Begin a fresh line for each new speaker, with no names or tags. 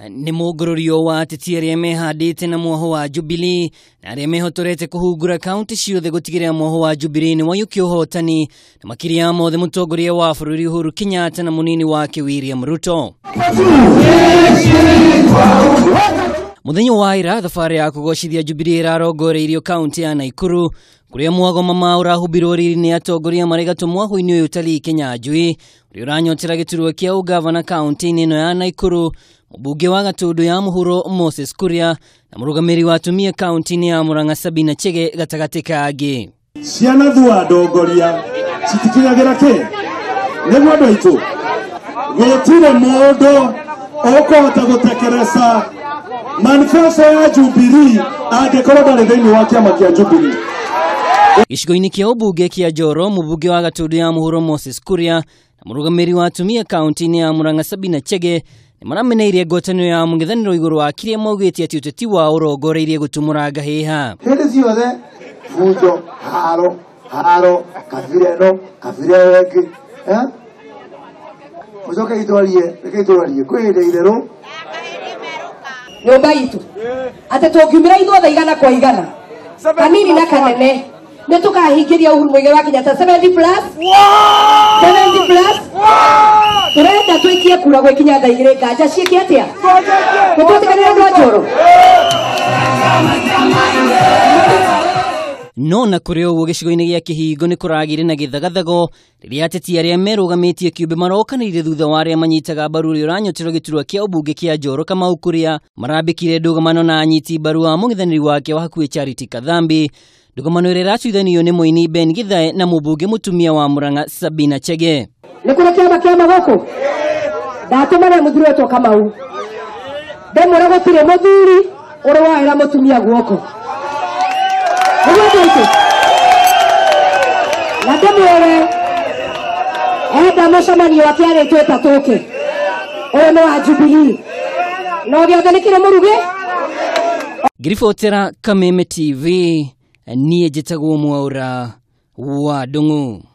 Nĩ mũngũrũrio wa ateti arĩa mehandĩte na mwoho wa Jubilee na arĩa mehotorete kũhungura kaunti ciothe gũtigĩrĩra mwoho wa Jubilee nĩ waiyũkia ũhotani, na makĩria ya mothe mũtongoria wa bũrũri Uhuru Kenyatta na mũnini wake William Ruto. Mũthenya wa ira thabarĩ ya kũgocithia Jubilee ĩrarongoreirio kaunti ya Nakuru kũrĩa mwagoma ũrahumbirwo riri nĩ atongoria marĩ gatũ mwaho-inĩ ũyũ Talii Kinyanjui ũrĩa ũranyotera gĩturwa kĩa ũgavana kaunti-inĩ ĩno ya Nakuru, mũmbunge wa Gatundu ya Mũhuro Moses Kuria na mũrũgamĩrĩri wa atumia kaunti-inĩ ya Murang'a Sabina Chege gatagatĩ ka angĩ.
Ciana thua ndongoria citikinyagira ki nĩguo andũ aitũ gũtirĩ mũndũ ũkũhota gũtekeresa manifesto ya Jubilee angĩkorwo ndarĩ thĩinĩ wa kĩama kĩa Jubilee.
Gĩcigo-inĩ kĩa ũmbunge kĩa Njoro, mũmbunge wa Gatundu ya Mũhuro Moses Kuria na mũrũgamĩrĩri wa atumia kaunti-inĩ ya Murang'a Sabina Chege nĩ marameneirie ngwatanĩro ya mũng'ethanĩro igũrũ wa kĩrĩa maugĩte atĩ ũteti wao ũrongoreirie gũtumũranga hĩha.
Hĩndĩ ciothe bunjo haro haro kabira ĩno kabira ĩyo ĩngĩ, mũcoke itwarie, reke itwarie kwĩ hĩndĩ itherũ
nyũmba itũ atĩ tũngiumĩra ithuothe igana kwa igana kanini na kanene nĩ tũkahingĩria Uhuru Muigai wa Kenyatta 70 plus 70 plus. Tũrenda tũikie kura gwĩkinya thaa igĩrĩ nganja ciĩke atĩa? Nĩtwetĩkanĩra andũ a Njoro?
No na kũrĩ ũguo gĩcigo-inĩ gĩa Kĩhingo nĩ kũragĩire na gĩthagathago rĩrĩa ateti arĩa merũgamĩtie kĩũmbe marokanĩrire thutha wa arĩa manyitaga mbaru ũrĩa ũranyoterwo gĩturwa kĩa ũmbunge kĩa Njoro Kamau Kuria marambĩkire ndũgamano na anyiti mbaru wa mũng'ethanĩri wake wa hakuhĩ Charity Kathambi. Ndũgamano ĩrĩa ĩratuithanio nĩ mũini Ben Githae na mũmbunge mũtumia wa Murang'a Sabina Chege.
Nĩ kũrĩ kĩama kĩama gũkũ ndatũmana mũthuri wetwo Kamau ndemwĩra gũtirĩ mũthuri ũrĩ waĩra mũtumia guoko. Na ndĩmwĩre enda mũcemanio akĩarĩtwo ta tũke ũyũ nĩ wa Jubilee no gĩothe nĩ kĩrĩ mũruge.
Ngĩribotera Kameme TV niĩ njĩtagwo Mwaura wa Ndung'u.